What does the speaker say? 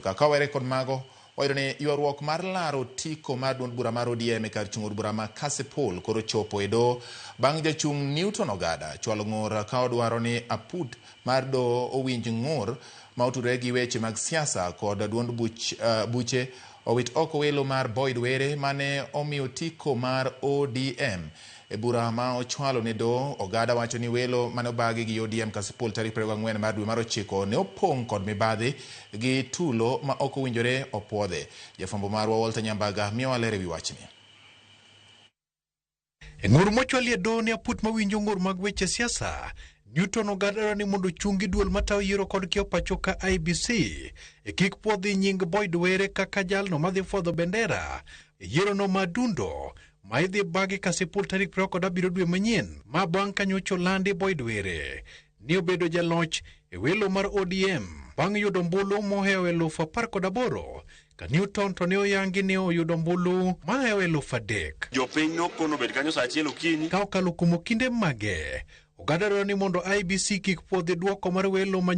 Ka were kod mago, wayudo ni ywaruok mar laro otiko mar duond bura mar ODM e kar chung' od bura ma Kasipul koro chopo e doho bang' jachung' Newton Ogada chwalo ng'ur ka odwaro ni aput mar doho owinj ng'ur ma otudore gi weche mag siasa kod duond buch, buche owit oko welo mar Boyd Were mane omiyo otiko mar ODM. E bura ma ochwalo ne doho, Ogada wacho ni welo mane obagi gi ODM Kasipul tarik 24 mar dwe mar ochiko ne opong' kod mibadhi gi tulo ma ok owinjore opuodhe. Jafwambo marwa Walter Nyambaga miyowa ler ewi wachni. E ng'ur mochwal e doho ne aput mawinjo ng'ur mag weche siasa, Newton Ogada dwaro ni mondo ochungi duol matayo yiero kod kiewo pacho ka IEBC e kik puodhi nying Boyd Were kaka jalno madhi fwadho bendera e yierono ma Dundo ma idhi bagi Kasipul tarik 27 dwe manyien ma bang' ka nyocha olandi Boyd Were ni obedo jaloch e welo mar ODM bang' yudo ombulu mohewo 18,000 ka Newton to ne oyangi ni oyudo ombulu mahewo 3,000. Jopiny nokono obed kanyo saa 1 okinyi. Ka okalo kuom okinde mage, oganda dwaro ni mondo IEBC kik puodhi duoko mar welo ma